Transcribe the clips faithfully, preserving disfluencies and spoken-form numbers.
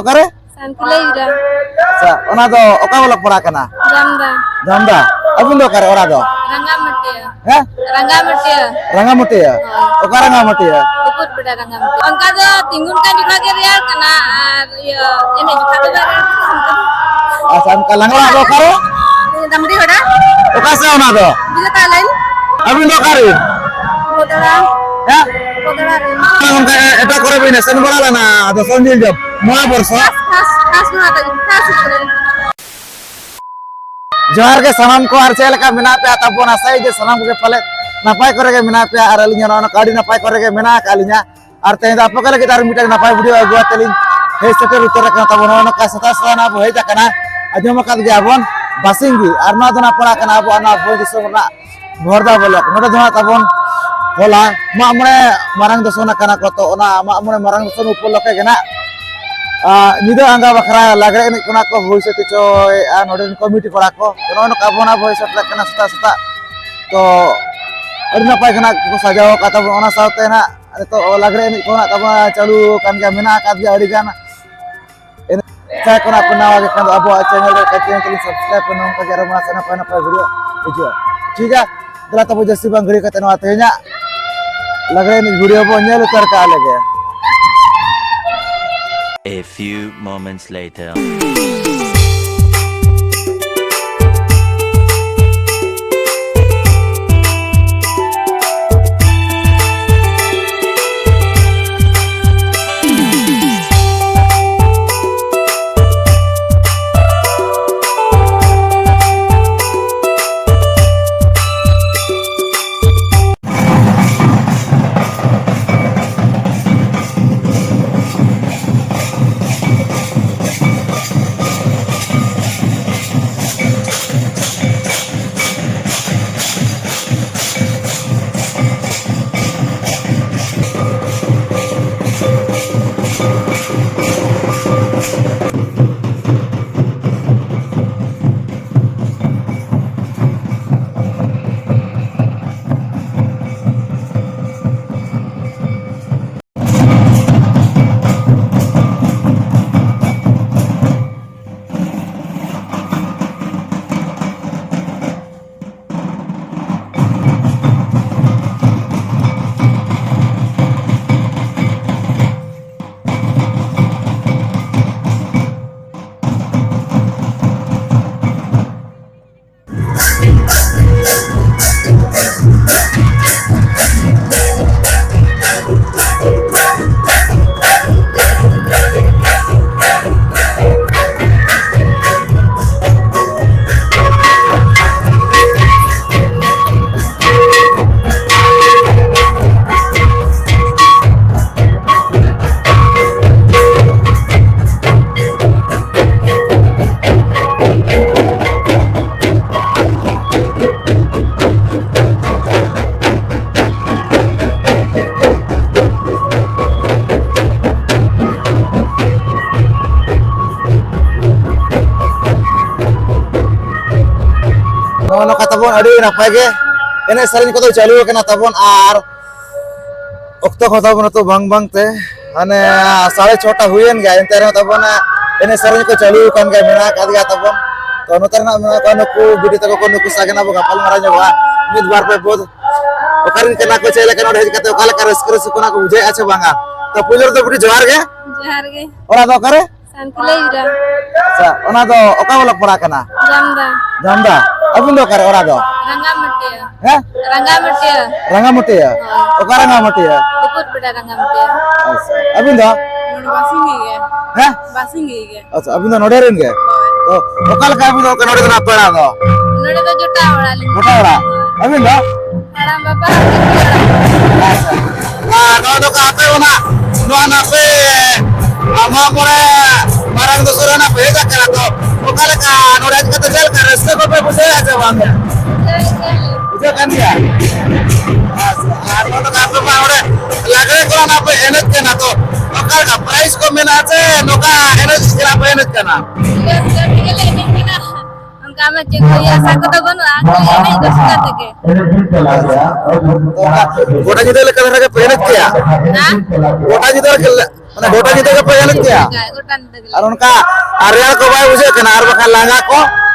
ᱚᱠᱟᱨᱮ? ᱥᱟᱱᱛᱤᱞᱟᱹᱭ ᱜᱤᱨᱟ᱾ ᱟᱪᱪᱷᱟ, ᱚᱱᱟ ᱫᱚ ᱚᱠᱟ ᱵᱞᱚᱠ ᱯᱟᱲᱟᱜ ᱠᱟᱱᱟ? ᱡᱟᱢᱫᱟ᱾ ᱡᱟᱢᱫᱟ᱾ ᱟᱹᱵᱤᱱ ᱫᱚ ᱚᱠᱟᱨᱮ ᱚᱲᱟᱜ ᱫᱚ? ᱨᱟᱸᱜᱟᱢᱟᱹᱴᱤᱭᱟᱹ᱾ ᱦᱮᱸ? ᱨᱟᱸᱜᱟᱢᱟᱹᱴᱤᱭᱟᱹ᱾ ᱨᱟᱸᱜᱟᱢᱟᱹᱴᱤᱭᱟᱹ? ᱦᱳᱭ᱾ ᱚᱠᱟ ᱨᱟᱸᱜᱟᱢᱟᱹᱴᱤᱭᱟᱹ? ᱩᱯᱚᱨ ᱯᱮᱲᱟ ᱨᱟᱸᱜᱟᱢᱟᱹᱴᱤᱭᱟᱹ᱾ ᱚᱱᱠᱟ ᱫᱚ ᱛᱤᱸᱜᱩᱱ ᱠᱟᱱ ᱡᱚᱠᱷᱟ ᱜᱮ ᱨᱮᱭᱟᱲ ᱠᱟᱱᱟ, ᱟᱨ ᱤᱭᱟᱹ ᱮᱱᱮᱡ ᱡᱚᱠᱷᱟ ᱫᱚ ᱵᱟᱭ ᱨᱮᱭᱟᱲ ᱠᱟᱱᱟ ᱚᱱᱠᱟ ᱫᱚ᱾ ᱟᱪᱪᱷᱟ, ᱚᱱᱠᱟ ᱞᱟᱝᱲᱟ ᱫᱚ ᱚᱠᱟᱨᱮ? ᱫᱟᱢᱰᱤ ᱦᱚᱲᱟ᱾ ᱚᱠᱟ ᱥᱮᱫ ᱚᱱᱟ ᱫᱚ? ᱵᱤᱡᱮᱛᱟ ᱞᱟᱭᱤᱱ᱾ ᱟᱹᱵᱤᱱ ᱫᱚ ᱚᱠᱟᱨᱮ? ᱵᱚᱫᱲᱟ᱾ ᱦᱮᱸ? ᱵᱚᱫᱲᱟ ᱨᱮ᱾ ᱚᱱᱠᱟ ᱮᱴᱟᱜ ᱠᱚᱨᱮ ᱵᱤᱱ ᱥᱮᱱ ᱵᱟᱲᱟ ᱞᱮᱱᱟ ᱟᱫᱚ ᱥᱚᱱᱡᱤᱞ ᱡᱚᱢ ᱱᱚᱣᱟ ᱵᱚᱨᱥᱚ? ᱠᱷᱟᱥ, ᱠᱷᱟᱥ, ᱠᱷᱟᱥ ᱱᱚᱣᱟ ᱫᱚ, ᱠᱷᱟᱥ ᱱᱚᱣᱟ ᱫᱚ᱾ ᱡᱚᱦᱟᱨ ᱜᱮ ᱥᱟᱱᱟᱢ ᱠᱚ, ᱟᱨ ᱪᱮᱫ ᱞᱮᱠᱟ ᱢᱮᱱᱟᱜ ᱯᱮᱭᱟ ᱛᱟᱵᱚᱱ? ᱟᱥᱟᱭ ᱡᱮ ᱥᱟᱱᱟᱢ ᱠᱚᱜᱮ ᱯᱟᱞᱮ ᱱᱟᱯᱟᱭ ᱠᱚᱨᱮ ᱜᱮ ᱢᱮᱱᱟᱜ ᱯᱮᱭᱟ, ᱟᱨ ᱟᱹᱞᱤᱧ ᱦᱚᱸ ᱱᱚᱜᱼᱚ ᱱᱚᱝᱠᱟ ᱟᱹᱰᱤ ᱱᱟᱯᱟᱭ ᱠᱚᱨᱮ ᱜᱮ ᱢᱮᱱᱟᱜ ᱟᱠᱟᱫ ᱞᱤᱧᱟ᱾ ᱟᱨ ᱛᱮᱦᱮᱧ ᱫᱚ ᱟᱯᱮ ᱠᱚ ᱞᱟᱹᱜᱤᱫ ᱟᱨ ᱢᱤᱫᱴᱟᱝ ᱱᱟᱯᱟᱭ video ᱟᱹᱜᱩ ᱠᱟᱛᱮ ᱞᱤᱧ ᱦᱮᱡ ᱥᱮᱴᱮᱨ ᱩᱛᱟᱹᱨ ᱟᱠᱟᱱᱟ ᱛᱟᱵᱚᱱ᱾ ᱱᱚᱜᱼᱚ ᱱᱚᱝᱠᱟ ᱥᱮᱛᱟᱜ ᱥᱮᱛᱟᱜ ᱱᱟᱜ ᱵᱚ ᱦᱮᱡ ᱟᱠᱟᱱᱟ, ᱟᱸᱡᱚᱢ ᱟᱠᱟᱫ ᱜᱮᱭᱟ ᱵᱚᱱ ᱵᱟᱥᱤᱝᱜᱤ, ᱟᱨ ᱱᱚᱣᱟ ᱫᱚ ᱱᱟᱜ ᱯᱟᱲᱟᱜ ᱠᱟᱱᱟ ᱟᱵᱚᱣᱟᱜ ᱱᱚᱣᱟ ᱵᱷᱚᱸᱡᱽ ᱫᱤᱥᱚᱢ ᱨᱮᱱᱟᱜ ᱵᱷᱚᱨᱫᱟ ᱵᱞᱚᱠ᱾ ᱱᱚᱰᱮ ᱫᱚ ᱦᱟᱸᱜ ᱛᱟᱵᱚᱱ ᱦᱚᱞᱟ ᱢᱟᱜ ᱢᱚᱬᱮ ᱢᱟᱨᱟᱝ ᱫᱚᱥᱚᱱ ᱟᱠᱟᱱᱟ ᱠᱚ, ᱛᱚ ᱚᱱᱟ ᱢᱟᱜ ᱢᱚᱬᱮ ᱢᱟᱨᱟᱝ ᱫᱚᱥᱚᱱ ᱩᱯᱚᱞᱚᱠᱠᱷᱮ ᱜᱮ ᱱᱟᱜ, ᱟ, ᱧᱤᱫᱟᱹ ᱟᱸᱜᱟ ᱵᱟᱠᱷᱨᱟ ᱞᱟᱜᱽᱲᱮ ᱮᱱᱮᱡ ᱠᱚ ᱱᱟᱜ ᱠᱚ ᱦᱩᱭ ᱥᱟᱹᱛ ᱦᱚᱪᱚᱭᱮᱫᱼᱟ ᱱᱚᱰᱮᱱ ᱠᱚᱢᱤᱴᱤ ᱠᱚᱲᱟ ᱠᱚ᱾ ᱱᱚᱜᱼᱚ ᱱᱚᱝᱠᱟ ᱟᱵᱚ ᱱᱟᱜ ᱵᱚ ᱦᱮᱡ ᱥᱮᱴᱮᱨ ᱟᱠᱟᱱᱟ ᱥᱮᱛᱟᱜ ᱥᱮᱛᱟᱜ, ᱛᱚ ᱟᱹᱰᱤ ᱱᱟᱯᱟᱭ ᱜᱮ ᱱᱟᱜ ᱠᱚ ᱥᱟᱡᱟᱣ ᱟᱠᱟᱫ ᱛᱟᱵᱚᱱᱟ᱾ ᱚᱱᱟ ᱥᱟᱶᱛᱮ ᱱᱟᱜ ᱱᱤᱛᱚᱜ ᱞᱟᱜᱽᱲᱮ ᱮᱱᱮᱡ ᱠᱚ ᱱᱟᱜ ᱛᱟᱵᱚᱱ ᱪᱟᱹᱞᱩ ᱟᱠᱟᱱ ᱜᱮᱭᱟ, ᱢᱮᱱᱟᱜ ᱟᱠᱟᱫ ᱜᱮᱭᱟ ᱟᱹᱰᱤ ᱜᱟᱱ᱾ ᱮᱱᱮᱡ ᱠᱚ ᱱᱟᱜ ᱯᱮ ᱱᱟᱣᱟ ᱜᱮ ᱠᱷᱟᱱ ᱫᱚ ᱟᱵᱚᱣᱟᱜ channel ᱨᱮ channel ᱛᱟᱹᱞᱤᱧ subscribe ᱯᱮ, ᱱᱚᱝᱠᱟ ᱜᱮ ᱟᱨᱚ ᱢᱟᱲᱟᱝ ᱥᱮᱫ ᱱᱟᱯᱟᱭ ᱱᱟᱯᱟᱭ video ᱦᱤᱡᱩᱜᱼᱟ᱾ ᱴᱷᱤᱠ ᱜᱮᱭᱟ, ᱫᱮᱞᱟ ᱛᱚᱵᱮ ᱡᱟᱹᱥᱛᱤ ᱵᱟᱝ ᱜᱷᱟᱹᱲᱤ ᱠᱟᱛᱮ ᱱᱚᱣᱟ ᱛᱮᱦᱮᱧᱟᱜ ᱞᱟᱜᱽᱲᱮ ᱮᱱᱮᱡ video ᱵᱚᱱ ᱧᱮᱞ ᱩᱛᱟᱹᱨ ᱠᱟᱜ ᱞᱮᱜᱮ᱾ A few moments later. ᱱᱚᱝᱠᱟ ᱛᱟᱵᱚᱱ ᱟᱹᱰᱤ ᱱᱟᱯᱟᱭ ᱜᱮ ᱮᱱᱮᱡ ᱥᱮᱨᱮᱧ ᱠᱚᱫᱚ ᱪᱟᱹᱞᱩ ᱟᱠᱟᱱᱟ ᱛᱟᱵᱚᱱ, ᱟᱨ ᱚᱠᱛᱚ ᱠᱚ ᱛᱟᱵᱚᱱ ᱱᱤᱛᱚᱜ ᱵᱟᱝ ᱵᱟᱝ ᱛᱮ ᱦᱟᱱᱮ ᱥᱟᱲᱮ ᱪᱷᱚᱴᱟ ᱦᱩᱭᱮᱱ ᱜᱮᱭᱟ, ᱮᱱᱛᱮ ᱨᱮᱦᱚᱸ ᱛᱟᱵᱚᱱ ᱮᱱᱮᱡ ᱥᱮᱨᱮᱧ ᱠᱚ ᱪᱟᱹᱞᱩ ᱟᱠᱟᱱ ᱜᱮᱭᱟ, ᱢᱮᱱᱟᱜ ᱟᱠᱟᱫ ᱜᱮᱭᱟ ᱛᱟᱵᱚᱱ᱾ ᱛᱚ ᱱᱚᱛᱮ ᱨᱮᱱᱟᱜ ᱢᱮᱱᱟᱜ ᱠᱚᱣᱟ ᱱᱩᱠᱩ ᱵᱤᱴᱤ ᱛᱟᱠᱚ ᱠᱚ, ᱱᱩᱠᱩ ᱥᱟᱶ ᱜᱮ ᱱᱟᱜ ᱵᱚ ᱜᱟᱯᱟᱞ ᱢᱟᱨᱟᱣ ᱧᱚᱜᱚᱜᱼᱟ ᱢᱤᱫ ᱵᱟᱨ ᱯᱮ ᱯᱚᱫ᱾ ᱚᱠᱟᱨᱮᱱ ᱠᱟᱱᱟ ᱠᱚ, ᱪᱮᱫ ᱞᱮᱠᱟ ᱱᱚᱰᱮ ᱦᱮᱡ ᱠᱟᱛᱮ ᱚᱠᱟ ᱞᱮᱠᱟ ᱨᱟᱹᱥᱠᱟᱹ ᱨᱟᱹᱥᱠᱟᱹ ᱠᱚ ᱠᱚ ᱵᱩᱡᱷᱟᱹᱣᱮᱫᱼᱟ ᱥᱮ ᱵᱟᱝᱟ? ᱛᱚ ᱯᱩᱭᱞᱩ ᱨᱮᱫᱚ ᱵᱤᱴᱤ ᱡᱚᱦᱟᱨ ᱜᱮ᱾ ᱡᱚᱦᱟᱨ ᱜᱮ᱾ ᱚᱲᱟᱜ ᱫᱚ ᱚᱠᱟᱨᱮ? ᱥᱟᱱᱛᱤᱞᱟᱹᱭ ᱨᱮ᱾ ᱟᱪᱪᱷᱟ, ᱚᱱᱟ ᱫᱚ ᱚᱠᱟ ᱵᱞᱚᱠ ᱯᱟᱲᱟᱜ ᱠᱟᱱᱟ? ᱡᱟᱢᱫᱟ᱾ ᱡᱟᱢᱫᱟ᱾ ᱟᱹᱵᱤᱱ ᱫᱚ ᱚᱠᱟᱨᱮ ᱚᱲᱟᱜ ᱫᱚ? ᱨᱟᱸᱜᱟᱢᱟᱹᱴᱤᱭᱟᱹ᱾ ᱦᱮᱸ? ᱨᱟᱸᱜᱟᱢᱟᱹᱴᱤᱭᱟᱹ᱾ ᱨᱟᱸᱜᱟᱢᱟᱹᱴᱤᱭᱟᱹ? ᱦᱳᱭ᱾ ᱚᱠᱟ ᱨᱟᱸᱜᱟᱢᱟᱹᱴᱤᱭᱟᱹ? ᱩᱯᱩᱨ ᱯᱮᱰᱟ ᱨᱟᱸᱜᱟᱢᱟᱹᱴᱤᱭᱟᱹ᱾ ᱟᱪᱪᱷᱟ, ᱟᱹᱵᱤᱱ ᱫᱚ? ᱱᱚᱰᱮ ᱵᱟᱥᱤᱝ ᱜᱮ᱾ ᱦᱮᱸ? ᱵᱟᱥᱤᱝ ᱜᱮ᱾ ᱟᱪᱪᱷᱟ, ᱟᱹᱵᱤᱱ ᱫᱚ ᱱᱚᱰᱮ ᱨᱮᱱ ᱜᱮ? ᱦᱳᱭ᱾ ᱛᱚ, ᱚᱠᱟ ᱞᱮᱠᱟ ᱟᱹᱵᱤᱱ ᱫᱚ ᱱᱚᱰᱮ ᱫᱚ ᱱᱟᱜ ᱯᱮᱲᱟ ᱫᱚ? ᱱᱚᱰᱮ ᱫᱚ ᱡᱚᱴᱟᱣ ᱚᱲᱟᱜ ᱞᱤᱧ᱾ ᱡᱚᱴᱟᱣ ᱚᱲᱟᱜ? ᱦᱳᱭ᱾ ᱟᱹᱵᱤᱱ ᱫᱚ? ᱦᱟᱲᱟᱢ ᱵᱟᱵᱟ ᱟᱨ ᱵᱤᱴᱤ ᱚᱲᱟᱜ᱾ ᱟᱪᱪᱷᱟ᱾ ᱟᱨ ᱱᱚᱣᱟ ᱫᱚ ᱟᱯᱮ ᱚᱱᱟ, ᱱᱚᱣᱟ ᱱᱟᱯᱮ, ᱟᱨ ᱢᱟᱜ ᱢᱚᱬᱮ ᱢᱟᱨᱟᱝ ᱫᱚᱥᱟᱨ ᱨᱮᱱᱟᱜ ᱯᱮ ᱦᱮᱡ ᱟᱠᱟᱱᱟ, ᱛᱚ ᱚᱠᱟ ᱞᱮᱠᱟ ᱱᱚᱰᱮ ᱦᱮᱡ ᱠᱟᱛᱮ ᱪᱮᱫ ᱞᱮᱠᱟ ᱨᱟᱹᱥᱠᱟᱹ ᱠᱚᱯᱮ ᱵᱩᱡᱷᱟᱹᱣᱮᱫᱼᱟ ᱥᱮ ᱵᱟᱝ? ᱵᱩᱡᱷᱟᱹᱜ ᱠᱟᱱ ᱜᱮᱭᱟ? ᱟᱪᱪᱷᱟ, ᱟᱨ ᱱᱚᱰᱮ ᱟᱯᱮ ᱢᱟ ᱚᱸᱰᱮ ᱞᱟᱜᱽᱲᱮ ᱠᱚ ᱚᱱᱟ ᱯᱮ ᱮᱱᱮᱡ ᱠᱟᱱᱟ, ᱛᱚ ᱚᱠᱟ ᱞᱮᱠᱟ ᱯᱨᱟᱭᱤᱡᱽ ᱠᱚ ᱢᱮᱱᱟᱜᱼᱟ ᱥᱮ ᱱᱚᱝᱠᱟ ᱮᱱᱮᱡ ᱠᱟᱱᱟ ᱯᱮ ᱮᱱᱮᱡ ᱠᱟᱱᱟ? ᱨᱟᱹᱥᱠᱟᱹ ᱛᱮᱜᱮ ᱞᱮ ᱮᱱᱮᱡ ᱠᱟᱱᱟ᱾ ᱚᱱᱠᱟ ᱢᱟ ᱪᱮᱫ ᱠᱚ ᱤᱭᱟᱹ ᱟᱥᱟ ᱠᱚᱫᱚ ᱵᱟᱹᱱᱩᱜᱼᱟ, ᱠᱷᱟᱹᱞᱤ ᱮᱱᱮᱡ ᱨᱟᱹᱥᱠᱟᱹ ᱛᱮᱜᱮ᱾ ᱛᱚ ᱚᱱᱠᱟ ᱜᱚᱴᱟ ᱧᱤᱫᱟᱹ ᱞᱮᱠᱟ ᱫᱷᱟᱨᱟ ᱜᱮ ᱯᱮ ᱮᱱᱮᱡ ᱜᱮᱭᱟ? ᱦᱮᱸ? ᱜᱚᱴᱟ ᱧᱤᱫᱟᱹ ᱞᱮᱠᱟ, ᱢᱟᱱᱮ ᱜᱚᱴᱟ ᱧᱤᱫᱟᱹ ᱜᱮ ᱯᱮ ᱮᱱᱮᱡ ᱜᱮᱭᱟ? ᱦᱮᱸ, ᱜᱚᱴᱟ ᱧᱤᱫᱟᱹ ᱜᱮᱞᱮ ᱟᱨ ᱮᱱᱮᱡ ᱚᱱᱠᱟ ᱜᱮᱭᱟ᱾ ᱟᱨ ᱨᱮᱭᱟᱲ ᱠᱚ ᱵᱟᱭ ᱵᱩᱡᱷᱟᱹᱜ ᱠᱟᱱᱟ ᱟᱨ ᱵᱟᱠᱷᱟᱱ ᱞᱟᱸᱜᱟ ᱠᱚ?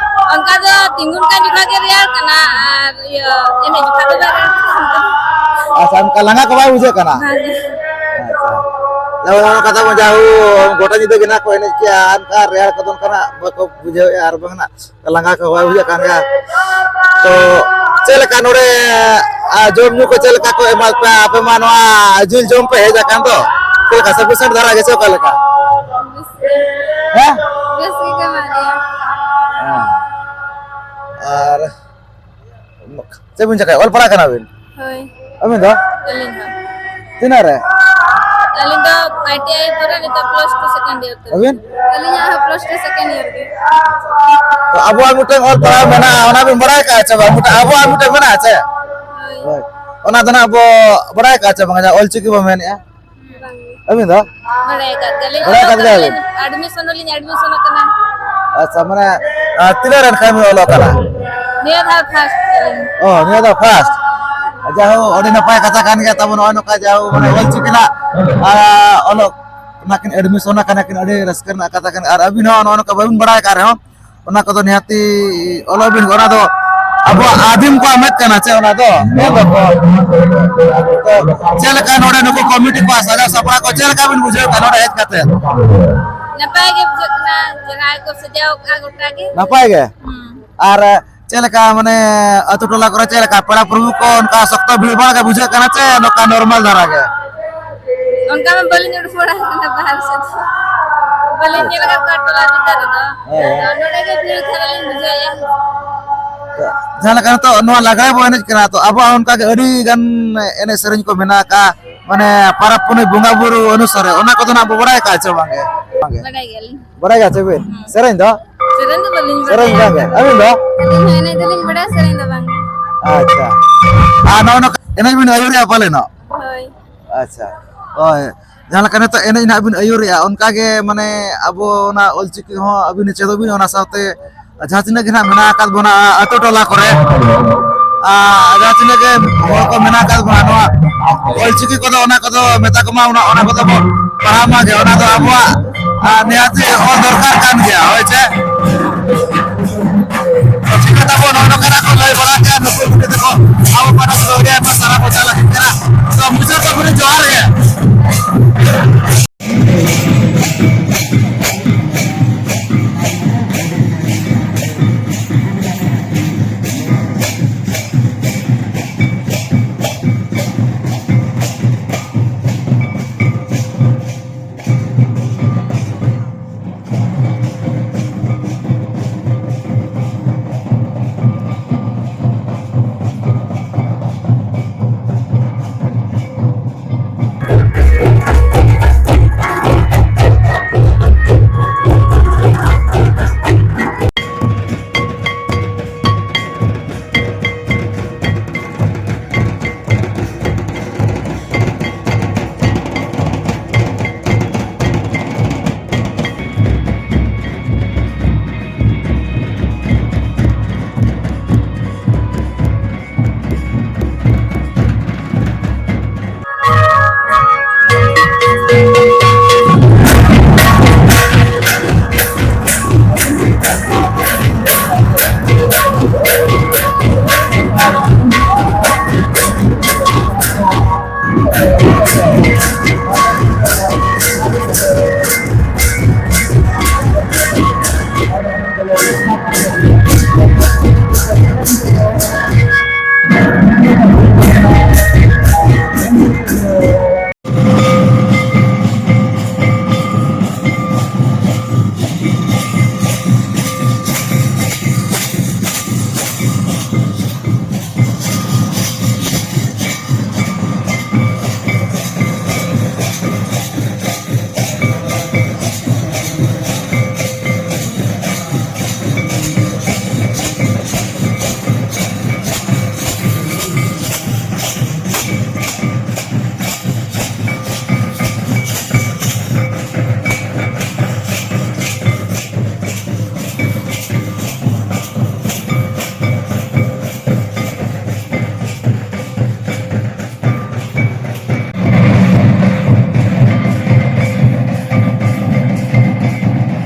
ᱚᱱᱠᱟ ᱫᱚ ᱛᱤᱸᱜᱩᱱ ᱠᱟᱱ ᱡᱚᱠᱷᱟ ᱜᱮ ᱨᱮᱭᱟᱲ ᱠᱟᱱᱟ, ᱟᱨ ᱤᱭᱟᱹ ᱮᱱᱮᱡ ᱡᱚᱠᱷᱟ ᱫᱚ ᱵᱟᱭ ᱨᱮᱭᱟᱲ ᱠᱟᱱᱟ ᱚᱱᱠᱟ ᱫᱚ᱾ ᱟᱪᱪᱷᱟ, ᱚᱱᱠᱟ ᱞᱟᱸᱜᱟ ᱠᱚ ᱵᱟᱭ ᱵᱩᱡᱷᱟᱹᱜ ᱠᱟᱱᱟ? ᱵᱟᱝ ᱜᱮ᱾ ᱟᱪᱪᱷᱟ᱾ ᱡᱟᱦᱳ, ᱚᱱᱟ ᱠᱟᱛᱷᱟ ᱢᱟ ᱡᱟᱦᱳ, ᱜᱚᱴᱟ ᱧᱤᱫᱟᱹ ᱜᱮ ᱱᱟᱜ ᱠᱚ ᱮᱱᱮᱡ ᱜᱮᱭᱟ, ᱟᱨ ᱚᱱᱠᱟ ᱨᱮᱭᱟᱲ ᱠᱚᱫᱚ ᱚᱱᱠᱟᱱᱟᱜ ᱵᱟᱠᱚ ᱵᱩᱡᱷᱟᱹᱣᱮᱫᱼᱟ ᱟᱨ ᱵᱟᱝ ᱱᱟᱜ ᱞᱟᱸᱜᱟ ᱠᱚ ᱵᱟᱭ ᱵᱩᱡᱷᱟᱹᱜ ᱠᱟᱱ ᱜᱮᱭᱟ᱾ ᱛᱚ ᱪᱮᱫ ᱞᱮᱠᱟ ᱱᱚᱰᱮ, ᱟ, ᱡᱚᱢ ᱧᱩ ᱠᱚ ᱪᱮᱫ ᱞᱮᱠᱟ ᱠᱚ ᱮᱢᱟ ᱯᱮᱭᱟ? ᱟᱯᱮ ᱢᱟ ᱱᱚᱣᱟ ᱡᱤᱞ ᱡᱚᱢ ᱯᱮ ᱦᱮᱡ ᱟᱠᱟᱱ ᱫᱚ, ᱪᱮᱫ ᱞᱮᱠᱟ sufficient ᱫᱷᱟᱨᱟ ᱜᱮ ᱥᱮ ᱚᱠᱟ ᱞᱮᱠᱟ? ᱵᱮᱥ ᱜᱮ᱾ ᱦᱮᱸ? ᱵᱮᱥ ᱜᱮ ᱠᱚ ᱮᱢᱟ ᱞᱮᱭᱟ᱾ ᱦᱮᱸ᱾ ᱟᱨ ᱪᱮᱫ ᱵᱤᱱ ᱪᱮᱠᱟᱭᱟ? ᱚᱞ ᱯᱟᱲᱦᱟᱜ ᱠᱟᱱᱟ ᱵᱤᱱ? ᱦᱳᱭ᱾ ᱟᱹᱵᱤᱱ ᱫᱚ? ᱟᱹᱞᱤᱧ ᱦᱚᱸ᱾ ᱛᱤᱱᱟᱹᱜ ᱨᱮ? ᱟᱹᱞᱤᱧ ᱫᱚ I T I ᱯᱚᱨᱮ ᱱᱤᱛᱚᱜ plus two second year ᱛᱮ᱾ ᱟᱹᱵᱤᱱ? ᱟᱹᱞᱤᱧᱟᱜ ᱦᱚᱸ plus two second year ᱜᱮ᱾ ᱛᱚ ᱟᱵᱚᱣᱟᱜ ᱢᱤᱫᱴᱟᱝ ᱚᱞ ᱯᱟᱲᱦᱟᱣ ᱢᱮᱱᱟᱜᱼᱟ, ᱚᱱᱟ ᱵᱤᱱ ᱵᱟᱲᱟᱭ ᱠᱟᱜᱼᱟ ᱪᱮ ᱵᱟᱝ? ᱢᱤᱫᱴᱟᱝ ᱟᱵᱚᱣᱟᱜ ᱢᱤᱫᱴᱟᱝ ᱢᱮᱱᱟᱜᱼᱟ ᱪᱮ? ᱦᱳᱭ᱾ ᱦᱳᱭ᱾ ᱚᱱᱟ ᱫᱚ ᱱᱟᱜ ᱵᱚ ᱵᱟᱲᱟᱭ ᱠᱟᱜᱼᱟ ᱪᱮ ᱵᱟᱝ? ᱡᱟᱦᱟᱸ ᱚᱞ ᱪᱤᱠᱤ ᱵᱚ ᱢᱮᱱᱮᱜᱼᱟ᱾ ᱵᱟᱝ ᱜᱮ᱾ ᱟᱹᱵᱤᱱ ᱫᱚ? ᱵᱟᱲᱟᱭ ᱟᱠᱟᱫ ᱜᱮᱭᱟᱞᱤᱧ᱾ ᱵᱟᱲᱟᱭ ᱟᱠᱟᱫ ᱜᱮᱭᱟᱵᱤᱱ? Admission ᱦᱚᱸᱞᱤᱧ admission ᱟᱠᱟᱱᱟ᱾ ᱟᱪᱪᱷᱟ, ᱢᱟᱱᱮ, ᱟᱨ ᱛᱤᱱᱟᱹᱜ ᱨᱮᱱ ᱠᱷᱟᱱ ᱵᱤᱱ ᱚᱞᱚᱜ ᱠᱟᱱᱟ? ᱱᱤᱭᱟᱹ ᱫᱷᱟᱣ ᱯᱷᱟᱥᱴ ᱛᱟᱹᱞᱤᱧ᱾ ᱚ, ᱱᱤᱭᱟᱹ ᱫᱷᱟᱣ ᱯᱷᱟᱥᱴ᱾ ᱡᱟᱭᱦᱳᱠ, ᱟᱹᱰᱤ ᱱᱟᱯᱟᱭ ᱠᱟᱛᱷᱟ ᱠᱟᱱ ᱜᱮᱭᱟ ᱛᱟᱵᱚᱱ, ᱱᱚᱜᱼᱚᱭ ᱱᱚᱝᱠᱟ ᱡᱟᱭᱦᱳᱠ, ᱢᱟᱱᱮ, ᱚᱞ ᱪᱤᱠᱤ ᱨᱮᱱᱟᱜ, ᱟᱨ, ᱚᱞᱚᱜ ᱚᱱᱟ ᱠᱤᱱ ᱮᱰᱢᱤᱥᱚᱱ ᱟᱠᱟᱱᱟ ᱠᱤᱱ, ᱟᱹᱰᱤ ᱨᱟᱹᱥᱠᱟᱹ ᱨᱮᱱᱟᱜ ᱠᱟᱛᱷᱟ ᱠᱟᱱᱟ᱾ ᱟᱨ ᱟᱹᱵᱤᱱ ᱦᱚᱸ ᱱᱚᱜᱼᱚ ᱱᱚᱝᱠᱟ ᱵᱟᱹᱵᱤᱱ ᱵᱟᱲᱟᱭ ᱠᱟᱜ ᱨᱮᱦᱚᱸ, ᱚᱱᱟ ᱠᱚᱫᱚ ᱱᱤᱦᱟᱹᱛᱤ ᱚᱞᱚᱜ ᱵᱤᱱ, ᱚᱱᱟ ᱫᱚ ᱟᱵᱚᱣᱟᱜ ᱟᱹᱫᱤᱢ ᱠᱚᱣᱟᱜ ᱢᱮᱫ ᱠᱟᱱᱟ ᱪᱮ, ᱚᱱᱟ ᱫᱚ ᱢᱮᱱ ᱫᱚᱠᱚ᱾ ᱛᱚ, ᱪᱮᱫ ᱞᱮᱠᱟ ᱱᱚᱰᱮ ᱱᱩᱠᱩ ᱠᱚᱢᱤᱴᱤ ᱠᱚᱣᱟᱜ ᱥᱟᱡᱟᱣ ᱥᱟᱯᱲᱟᱣ ᱠᱚ ᱪᱮᱫ ᱞᱮᱠᱟ ᱵᱤᱱ ᱵᱩᱡᱷᱟᱹᱣ ᱠᱮᱫᱟ ᱱᱚᱰᱮ ᱦᱮᱡ ᱠᱟᱛᱮ? ᱱᱟᱯᱟᱭ ᱜᱮ ᱵᱩᱡᱷᱟᱹᱜ ᱠᱟᱱᱟ, ᱡᱟᱦᱟᱸᱭ ᱠᱚ ᱥᱟᱡᱟᱣ ᱠᱟᱜᱼᱟ ᱜᱚᱴᱟ ᱜᱮ᱾ ᱱᱟᱯᱟᱭ ᱜᱮ? ᱦᱩᱸ᱾ ᱟᱨ ᱪᱮᱫ ᱞᱮᱠᱟ, ᱢᱟᱱᱮ, ᱟᱹᱛᱩ ᱴᱚᱞᱟ ᱠᱚᱨᱮ ᱪᱮᱫ ᱞᱮᱠᱟ ᱯᱮᱲᱟ ᱯᱨᱚᱵᱷᱩ ᱠᱚ ᱚᱱᱠᱟ ᱥᱚᱠᱛᱚ ᱵᱷᱤᱲ ᱵᱷᱟᱲ ᱜᱮ ᱵᱩᱡᱷᱟᱹᱜ ᱠᱟᱱᱟ ᱪᱮ ᱱᱚᱝᱠᱟ ᱱᱚᱨᱢᱟᱞ ᱫᱷᱟᱨᱟ ᱜᱮ? ᱚᱱᱠᱟ ᱢᱟ ᱵᱟᱹᱞᱤᱧ ᱩᱰᱩᱠ ᱵᱟᱲᱟ ᱟᱠᱟᱱᱟ ᱵᱟᱦᱨᱮ ᱥᱮᱫ ᱫᱚ᱾ ᱵᱟᱹᱞᱤᱧ ᱧᱮᱞ ᱟᱠᱟᱫ ᱠᱚᱣᱟ ᱴᱚᱞᱟ ᱵᱷᱤᱛᱟᱹᱨ ᱨᱮᱫᱚ᱾ ᱦᱮᱸ, ᱦᱮᱸ᱾ ᱟᱫᱚ ᱱᱚᱰᱮ ᱜᱮ ᱵᱷᱤᱲ ᱫᱷᱟᱨᱟ ᱞᱤᱧ ᱵᱩᱡᱷᱟᱹᱣᱮᱫᱼᱟ᱾ ᱡᱟᱦᱟᱸ ᱞᱮᱠᱟ ᱱᱤᱛᱚᱜ ᱱᱚᱣᱟ ᱞᱟᱜᱽᱲᱮ ᱵᱚᱱ ᱮᱱᱮᱡ ᱠᱟᱱᱟ, ᱛᱚ ᱟᱵᱚᱣᱟᱜ ᱚᱱᱠᱟ ᱜᱮ ᱟᱹᱰᱤ ᱜᱟᱱ ᱮᱱᱮᱡ ᱥᱮᱨᱮᱧ ᱠᱚ ᱢᱮᱱᱟᱜ ᱟᱠᱟᱫᱼᱟ, ᱢᱟᱱᱮ, ᱯᱚᱨᱚᱵᱽ ᱯᱩᱱᱟᱹᱭ ᱵᱚᱸᱜᱟ ᱵᱩᱨᱩ ᱚᱱᱩᱥᱟᱨᱮ, ᱚᱱᱟ ᱠᱚᱫᱚ ᱱᱟᱜ ᱵᱚ ᱵᱟᱲᱟᱭ ᱟᱠᱟᱫᱼᱟ ᱪᱮ ᱵᱟᱝ ᱜᱮ? ᱵᱟᱝ ᱜᱮ᱾ ᱵᱟᱲᱟᱭ ᱜᱮᱭᱟᱞᱤᱧ᱾ ᱵᱟᱲᱟᱭ ᱜᱮᱭᱟ ᱪᱮ ᱵᱤᱱ? ᱦᱩᱸ᱾ ᱥᱮᱨᱮᱧ ᱫᱚ? ᱥᱮᱨᱮᱧ ᱫᱚ ᱵᱟᱹᱞᱤᱧ ᱥᱮᱨᱮᱧ ᱵᱟᱲᱟᱭᱟ᱾ ᱵᱟᱝ ᱜᱮ᱾ ᱟᱹᱵᱤᱱ ᱫᱚ? ᱟᱹᱞᱤᱧ ᱦᱚᱸ ᱮᱱᱮᱡ ᱫᱚᱞᱤᱧ ᱵᱟᱲᱟᱭᱟ, ᱥᱮᱨᱮᱧ ᱫᱚ ᱵᱟᱝ ᱜᱮ᱾ ᱟᱪᱪᱷᱟ᱾ ᱟᱨ ᱱᱚᱜᱼᱚᱭ ᱱᱚᱝᱠᱟ ᱮᱱᱮᱡ ᱵᱤᱱ ᱟᱹᱭᱩᱨᱮᱜᱼᱟ ᱯᱟᱞᱮ ᱱᱚᱜ? ᱦᱳᱭ᱾ ᱟᱪᱪᱷᱟ᱾ ᱦᱳᱭ᱾ ᱡᱟᱦᱟᱸ ᱞᱮᱠᱟ ᱱᱤᱛᱚᱜ ᱮᱱᱮᱡ ᱱᱟᱦᱟᱜ ᱵᱤᱱ ᱟᱹᱭᱩᱨᱮᱜᱼᱟ, ᱚᱱᱠᱟ ᱜᱮ ᱢᱟᱱᱮ ᱟᱵᱚ ᱚᱱᱟ ᱚᱞᱪᱤᱠᱤ ᱦᱚᱸ ᱟᱹᱵᱤᱱ ᱪᱮᱫᱚᱜ ᱵᱤᱱ, ᱚᱱᱟ ᱥᱟᱶᱛᱮ ᱡᱟᱦᱟᱸ ᱛᱤᱱᱟᱹᱜ ᱜᱮ ᱱᱟᱦᱟᱜ ᱢᱮᱱᱟᱜ ᱟᱠᱟᱫ ᱵᱚᱱᱟ ᱟᱹᱛᱩ ᱴᱚᱞᱟ ᱠᱚᱨᱮ, ᱟᱨ ᱡᱟᱦᱟᱸ ᱛᱤᱱᱟᱹᱜ ᱜᱮ ᱦᱚᱲ ᱠᱚ ᱢᱮᱱᱟᱜ ᱟᱠᱟᱫ ᱵᱚᱱᱟ, ᱱᱚᱣᱟ ᱚᱞᱪᱤᱠᱤ ᱠᱚᱫᱚ, ᱚᱱᱟ ᱠᱚᱫᱚ ᱢᱮᱛᱟ ᱠᱚᱢᱟ, ᱚᱱᱟ, ᱚᱱᱟ ᱠᱚᱫᱚ ᱵᱚᱱ ᱯᱟᱲᱦᱟᱣ ᱢᱟ ᱜᱮ, ᱚᱱᱟ ᱫᱚ ᱟᱵᱚᱣᱟᱜ, ᱟᱨ, ᱱᱤᱦᱟᱹᱛᱤ ᱚᱞ ᱫᱚᱨᱠᱟᱨ ᱠᱟᱱ ᱜᱮᱭᱟ, ᱦᱳᱭ ᱪᱮ? ᱪᱤᱠᱟᱹ ᱛᱟᱵᱚᱱ ᱱᱚᱜᱼᱚ ᱱᱚᱝᱠᱟᱱᱟᱜ ᱠᱚ ᱞᱟᱹᱭ ᱵᱟᱲᱟ ᱠᱮᱫᱼᱟ, ᱱᱩᱠᱩ ᱜᱤᱫᱽᱨᱟᱹ ᱛᱟᱠᱚ ᱟᱵᱚ ᱯᱟᱦᱴᱟ ᱥᱮᱫ ᱟᱹᱰᱤ ᱟᱭᱢᱟ ᱥᱟᱨᱦᱟᱣ ᱠᱚ ᱪᱟᱞ ᱟᱹᱠᱤᱱ ᱠᱟᱱᱟ᱾ ᱛᱚ, ᱢᱩᱪᱟᱹᱫ ᱫᱚ ᱯᱩᱨᱟᱹ ᱡᱚᱦᱟᱨ ᱜᱮ᱾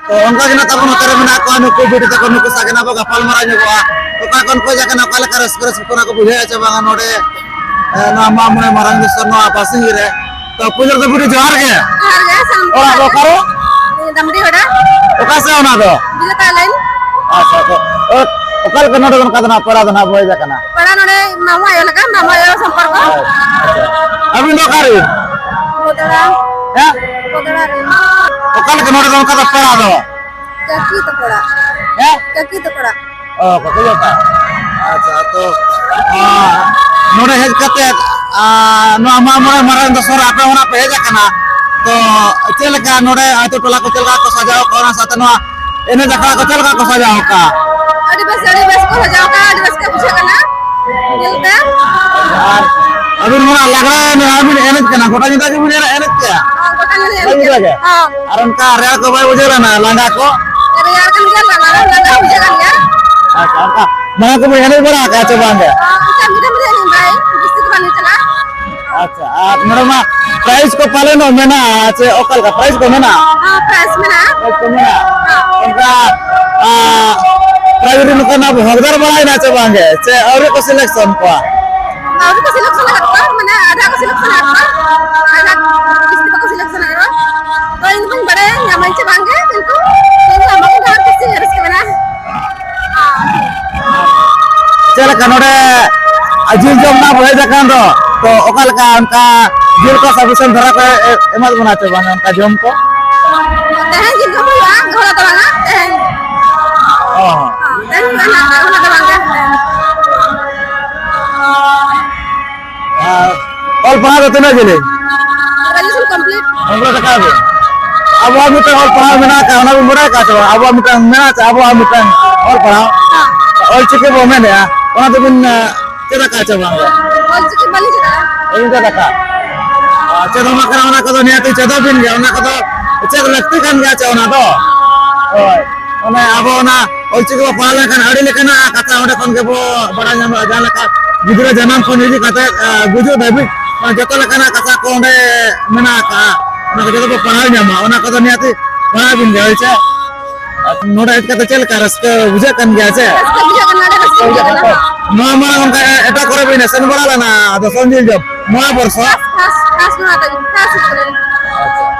ᱛᱚ, ᱚᱱᱠᱟ ᱜᱮ ᱱᱟᱜ ᱛᱟᱵᱚᱱ ᱱᱚᱛᱮ ᱨᱮ ᱢᱮᱱᱟᱜ ᱠᱚᱣᱟ ᱱᱩᱠᱩ ᱵᱤᱴᱤ ᱛᱟᱠᱚ, ᱱᱩᱠᱩ ᱥᱟᱶ ᱜᱮ ᱱᱟᱜ ᱵᱚ ᱜᱟᱯᱟᱞ ᱢᱟᱨᱟᱣ ᱧᱚᱜᱚᱜᱼᱟ᱾ ᱚᱠᱟ ᱠᱷᱚᱱ ᱠᱚ ᱦᱮᱡ ᱟᱠᱟᱱᱟ, ᱚᱠᱟ ᱞᱮᱠᱟ ᱨᱟᱹᱥᱠᱟᱹ ᱨᱟᱹᱥᱠᱟᱹ ᱠᱚ ᱵᱩᱡᱷᱟᱹᱣᱮᱫᱼᱟ ᱪᱮ ᱵᱟᱝᱟ ᱱᱚᱰᱮ, ᱮ, ᱱᱚᱣᱟ ᱢᱟᱜ ᱢᱚᱬᱮ ᱢᱟᱨᱟᱝ ᱫᱤᱥᱚᱢ ᱱᱚᱣᱟ ᱯᱟᱥᱤᱝ ᱨᱮ? ᱛᱚ, ᱯᱩᱭᱞᱩ ᱨᱮᱫᱚ ᱵᱤᱴᱤ ᱡᱚᱦᱟᱨ ᱜᱮ᱾ ᱡᱚᱦᱟᱨ ᱜᱮ, ᱥᱟᱱᱟᱢ ᱚᱲᱟᱜ ᱫᱚ ᱚᱠᱟᱨᱮ? ᱫᱟᱢᱰᱤ ᱦᱚᱲᱟ᱾ ᱚᱠᱟ ᱥᱮᱫ ᱚᱱᱟ ᱫᱚ? ᱵᱤᱞᱟᱹᱛᱟ ᱞᱟᱭᱤᱱ᱾ ᱟᱪᱪᱷᱟ, ᱛᱚ, ᱚ-, ᱚᱠᱟ ᱞᱮᱠᱟ ᱱᱚᱰᱮ ᱫᱚ ᱱᱚᱝᱠᱟ ᱫᱚ ᱱᱟᱜ ᱯᱮᱲᱟ ᱫᱚ ᱱᱟᱜ ᱵᱚ ᱦᱮᱡ ᱟᱠᱟᱱᱟ? ᱯᱮᱲᱟ ᱱᱚᱰᱮ ᱢᱟᱢᱟ ᱟᱭᱳ ᱞᱮᱠᱟ, ᱢᱟᱢᱟ ᱟᱭᱳ ᱥᱚᱢᱯᱚᱨᱠᱚ᱾ ᱟᱪᱪᱷᱟ, ᱟᱪᱪᱷᱟ᱾ ᱟᱹᱵᱤᱱ ᱫᱚ ᱚᱠᱟᱨᱮᱱ? ᱵᱚᱫᱚᱲᱟ᱾ ᱦᱮᱸ? ᱵᱚᱫᱚᱲᱟ ᱨᱮᱱ᱾ ᱚᱠᱟ ᱞᱮᱠᱟ ᱱᱚᱰᱮ ᱫᱚ ᱚᱱᱠᱟ ᱫᱚ ᱯᱮᱲᱟ ᱫᱚ? ᱠᱟᱹᱠᱤ ᱛᱟᱠᱚ ᱚᱲᱟᱜ᱾ ᱦᱮᱸ? ᱠᱟᱹᱠᱤ ᱛᱟᱠᱚ ᱚᱲᱟᱜ᱾ ᱚ, ᱠᱟᱹᱠᱤ ᱛᱟᱠᱚ᱾ ᱟᱪᱪᱷᱟ, ᱛᱚ, ᱟ, ᱱᱚᱰᱮ ᱦᱮᱡ ᱠᱟᱛᱮ, ᱟ, ᱱᱚᱣᱟ ᱢᱟᱜ ᱢᱚᱬᱮ ᱢᱟᱨᱟᱝ ᱫᱚᱥᱟᱨ ᱟᱯᱮ ᱚᱲᱟᱜ ᱯᱮ ᱦᱮᱡ ᱟᱠᱟᱱᱟ, ᱛᱚ ᱪᱮᱫ ᱞᱮᱠᱟ ᱱᱚᱰᱮ ᱟᱹᱛᱩ ᱴᱚᱞᱟ ᱠᱚ ᱪᱮᱫ ᱞᱮᱠᱟ ᱠᱚ ᱥᱟᱡᱟᱣ ᱠᱟᱜᱼᱟ, ᱚᱱᱟ ᱥᱟᱶᱛᱮ ᱱᱚᱣᱟ ᱮᱱᱮᱡ ᱟᱠᱷᱲᱟ ᱠᱚ ᱪᱮᱫ ᱞᱮᱠᱟ ᱠᱚ ᱥᱟᱡᱟᱣ ᱠᱟᱜᱼᱟ? ᱟᱹᱰᱤ ᱵᱮᱥ, ᱟᱹᱰᱤ ᱵᱮᱥ ᱠᱚ ᱥᱟᱡᱟᱣ ᱠᱟᱜᱼᱟ, ᱟᱹᱰᱤ ᱵᱮᱥ ᱜᱮ ᱵᱩᱡᱷᱟᱹᱜ ᱠᱟᱱᱟ ᱧᱮᱞᱛᱮ᱾ ᱟᱨ ᱟᱹᱵᱤᱱ ᱱᱚᱣᱟ ᱞᱟᱜᱽᱲᱮ ᱱᱚᱣᱟ ᱵᱤᱱ ᱮᱱᱮᱡ ᱠᱟᱱᱟ, ᱜᱚᱴᱟ ᱧᱤᱫᱟᱹ ᱜᱮᱵᱤᱱ ᱮᱱᱮᱡ, ᱮᱱᱮᱡ ᱠᱮᱜᱼᱟ? ᱦᱚᱸ, ᱜᱚᱴᱟ ᱧᱤᱫᱟᱹ ᱮᱱᱮᱡ ᱜᱮ᱾ ᱦᱚᱸ᱾ ᱟᱨ ᱚᱱᱠᱟ ᱨᱮᱭᱟᱲ ᱠᱚ ᱵᱟᱭ ᱵᱩᱡᱷᱟᱹᱣ ᱞᱮᱱᱟ, ᱞᱟᱸᱜᱟ ᱠᱚ? ᱨᱮᱭᱟᱲ ᱠᱟᱱ ᱜᱮᱭᱟ, ᱞᱟᱸᱜᱟ ᱦᱚᱸ ᱞᱟᱸᱜᱟ ᱵᱩᱡᱷᱟᱹᱜ ᱠᱟᱱ ᱜᱮᱭᱟ᱾ ᱟᱪᱪᱷᱟ, ᱚᱱᱠᱟ ᱢᱟᱲᱟᱝ ᱠᱚᱵᱤᱱ ᱮᱱᱮᱡ ᱵᱟᱲᱟ ᱟᱠᱟᱫᱼᱟ ᱪᱮ ᱵᱟᱝ ᱜᱮ? ᱦᱚᱸ, ᱚᱱᱠᱟ ᱢᱤᱫ ᱫᱷᱟᱣ ᱢᱤᱫ ᱫᱷᱟᱣ ᱮᱱᱮᱡ ᱵᱟᱲᱟᱭ, ᱡᱟᱹᱥᱛᱤ ᱫᱚ ᱵᱟᱝ ᱞᱤᱧ ᱪᱟᱞᱟᱜᱼᱟ᱾ ᱟᱪᱪᱷᱟ, ᱟᱨ ᱱᱚᱰᱮ ᱢᱟ ᱯᱨᱟᱭᱤᱡᱽ ᱠᱚ ᱯᱟᱞᱮᱱᱚᱜ ᱢᱮᱱᱟᱜᱼᱟ, ᱪᱮ ᱚᱠᱟ ᱞᱮᱠᱟ ᱯᱨᱟᱭᱤᱡᱽ ᱠᱚ ᱢᱮᱱᱟᱜᱼᱟ? ᱦᱚᱸ, ᱯᱨᱟᱭᱤᱡᱽ ᱢᱮᱱᱟᱜᱼᱟ᱾ ᱯᱨᱟᱭᱤᱡᱽ ᱠᱚ ᱢᱮᱱᱟᱜᱼᱟ᱾ ᱦᱚᱸ᱾ ᱚᱱᱠᱟ, ᱟ, ᱯᱨᱟᱭᱤᱡᱽ ᱨᱮ ᱱᱚᱝᱠᱟᱱᱟᱜ ᱦᱚᱠᱫᱟᱨ ᱵᱟᱲᱟᱭᱮᱱᱟ ᱪᱮ ᱵᱟᱝᱜᱮ? ᱪᱮ ᱟᱹᱣᱨᱤ ᱠᱚ ᱥᱤᱞᱮᱠᱥᱚᱱ ᱠᱚᱣᱟ? ᱟᱹᱣᱨᱤ ᱠᱚ ᱥᱤᱞᱮᱠᱥᱚᱱ ᱟᱠᱟᱫ ᱠᱚᱣᱟ, ᱢᱟᱱᱮ ᱟᱫᱷᱟ ᱠᱚ ᱥᱤᱞᱮᱠᱥᱚᱱ ᱟᱠᱟᱫ ᱠᱚᱣᱟ, ᱟᱫᱷᱟ ᱡᱟᱹᱥᱛᱤ ᱵᱟᱠᱚ ᱥᱤᱞᱮᱠᱥᱚᱱ ᱟᱠᱟᱫ ᱠᱚᱣᱟ᱾ ᱛᱚ ᱤᱧ ᱫᱚ ᱵᱟᱹᱧ ᱵᱟᱲᱟᱭᱟ ᱧᱟᱢᱟᱹᱧ ᱪᱮ ᱵᱟᱝᱜᱮ, ᱠᱤᱱᱛᱩ ᱤᱧ ᱫᱚ ᱟᱢᱟᱜ ᱜᱮ ᱰᱟᱦᱟᱨ ᱠᱩᱥᱤ ᱨᱟᱹᱥᱠᱟᱹ ᱢᱮᱱᱟᱜᱼᱟ᱾ ᱪᱮᱫ ᱞᱮᱠᱟ ᱱᱚᱰᱮ ᱡᱤᱞ ᱡᱚᱢ ᱨᱮᱱᱟᱜ ᱵᱚ ᱦᱮᱡ ᱟᱠᱟᱱ ᱫᱚ, ᱛᱚ ᱚᱠᱟ ᱞᱮᱠᱟ ᱚᱱᱠᱟ ᱡᱤᱞ ᱠᱚ sufficient ᱫᱷᱟᱨᱟ ᱯᱮ ᱮ-, ᱮᱢᱟᱫ ᱵᱚᱱᱟ ᱪᱮ ᱵᱟᱝ ᱚᱱᱠᱟ ᱡᱚᱢ ᱠᱚ? ᱛᱮᱦᱮᱧ ᱡᱤᱞ ᱡᱚᱢ ᱦᱩᱭᱩᱜᱼᱟ, ᱜᱷᱚᱲᱟ ᱫᱚ ᱵᱟᱝᱟ, ᱛᱮᱦᱮᱧ᱾ ᱚ ᱦᱚᱸ᱾ ᱦᱚᱸ, ᱛᱮᱦᱮᱧ ᱦᱩᱭᱩᱜᱼᱟ ᱱᱟᱦᱟᱜ, ᱜᱷᱚᱲᱟ ᱫᱚ ᱵᱟᱝᱟ᱾ ᱟᱨ ᱚᱞ ᱯᱟᱲᱦᱟᱣ ᱫᱚ ᱛᱤᱱᱟᱹᱜ ᱡᱤᱞᱤᱧ? Graduation complete᱾ ᱚᱞ ᱯᱟᱲᱦᱟᱣ ᱫᱚ? ᱟᱵᱚᱣᱟᱜ ᱢᱤᱫᱴᱟᱝ ᱚᱞ ᱯᱟᱲᱦᱟᱣ ᱢᱮᱱᱟᱜ ᱟᱠᱟᱫ, ᱚᱱᱟ ᱵᱤᱱ ᱵᱟᱲᱟᱭ ᱟᱠᱟᱫ ᱥᱮ ᱵᱟᱝ? ᱟᱵᱚᱣᱟᱜ ᱢᱤᱫᱴᱟᱝ ᱢᱮᱱᱟᱜ ᱟᱠᱟᱫ, ᱟᱵᱚᱣᱟᱜ ᱢᱤᱫᱴᱟᱝ ᱚᱞ ᱯᱟᱲᱦᱟᱣ᱾ ᱦᱮᱸ᱾ ᱚᱞ ᱪᱤᱠᱤ ᱵᱚ ᱢᱮᱱᱮᱫᱼᱟ, ᱚᱱᱟ ᱫᱚᱵᱤᱱ, ᱮ, ᱪᱮᱫ ᱟᱠᱟᱫ ᱪᱮ ᱵᱟᱝ? ᱚᱞ ᱪᱤᱠᱤ ᱵᱟᱹᱞᱤᱧ ᱪᱮᱫ ᱟᱠᱟᱫᱼᱟ᱾ ᱵᱟᱹᱵᱤᱱ ᱪᱮᱫ ᱟᱠᱟᱫ? ᱟᱨ ᱪᱮᱫ ᱦᱚᱸ ᱵᱟᱝ ᱠᱟᱱᱟ, ᱚᱱᱟ ᱠᱚᱫᱚ ᱱᱤᱦᱟᱹᱛᱤ ᱪᱮᱫᱚᱜ ᱵᱤᱱ ᱜᱮᱭᱟ, ᱚᱱᱟ ᱠᱚᱫᱚ ᱪᱮᱫ ᱞᱟᱹᱠᱛᱤ ᱠᱟᱱ ᱜᱮᱭᱟ ᱪᱮ ᱚᱱᱟ ᱫᱚ? ᱦᱳᱭ᱾ ᱚᱱᱮ ᱟᱵᱚ ᱚᱱᱟ ᱚᱞ ᱪᱤᱠᱤ ᱵᱚ ᱯᱟᱲᱦᱟᱣ ᱞᱮᱱᱠᱷᱟᱱ ᱟᱹᱰᱤ ᱞᱮᱠᱟᱱᱟᱜ ᱠᱟᱛᱷᱟ ᱚᱸᱰᱮ ᱠᱷᱚᱱ ᱜᱮᱵᱚ ᱵᱟᱲᱟᱭ ᱧᱟᱢᱟ, ᱡᱟᱦᱟᱸ ᱞᱮᱠᱟ ᱜᱤᱫᱽᱨᱟᱹ ᱡᱟᱱᱟᱢ ᱠᱷᱚᱱ ᱤᱫᱤ ᱠᱟᱛᱮ, ᱟ, ᱜᱩᱡᱩᱜ ᱫᱷᱟᱹᱵᱤᱡ, ᱟ, ᱡᱚᱛᱚ ᱞᱮᱠᱟᱱᱟᱜ ᱠᱟᱛᱷᱟ ᱠᱚ ᱚᱸᱰᱮ ᱢᱮᱱᱟᱜ ᱟᱠᱟᱫᱼᱟ᱾ ᱚᱱᱟ ᱠᱚ ᱡᱚᱛᱚ ᱵᱚ ᱯᱟᱲᱦᱟᱣ ᱧᱟᱢᱟ, ᱚᱱᱟ ᱠᱚᱫᱚ ᱱᱤᱦᱟᱹᱛᱤ ᱯᱟᱲᱦᱟᱣ ᱵᱤᱱ ᱜᱮ, ᱦᱳᱭ ᱥᱮ? ᱟᱨ ᱱᱚᱰᱮ ᱦᱮᱡ ᱠᱟᱛᱮ ᱪᱮᱫ ᱞᱮᱠᱟ ᱨᱟᱹᱥᱠᱟᱹ ᱵᱩᱡᱷᱟᱹᱜ ᱠᱟᱱ ᱜᱮᱭᱟ ᱥᱮ? ᱨᱟᱹᱥᱠᱟᱹ ᱵᱩᱡᱷᱟᱹᱜ ᱠᱟᱱᱟ, ᱟᱹᱰᱤ ᱨᱟᱹᱥᱠᱟᱹ ᱵᱩᱡᱷᱟᱹᱜ ᱠᱟᱱᱟ᱾ ᱱᱚᱣᱟ ᱢᱟᱲᱟᱝ ᱚᱱᱠᱟ ᱮᱴᱟᱜ ᱠᱚᱨᱮ ᱵᱤᱱ ᱥᱮᱱ ᱵᱟᱲᱟ ᱞᱮᱱᱟ ᱫᱚᱥᱚᱱ ᱡᱤᱞ ᱡᱚᱢ ᱱᱚᱣᱟ ᱵᱚᱨᱥᱚ? ᱯᱷᱟᱥ, ᱯᱷᱟᱥ, ᱯᱷᱟᱥ ᱱᱚᱣᱟ ᱛᱟᱹᱧ, ᱯᱷᱟᱥ ᱱᱚᱣᱟ ᱛᱟᱹᱧ᱾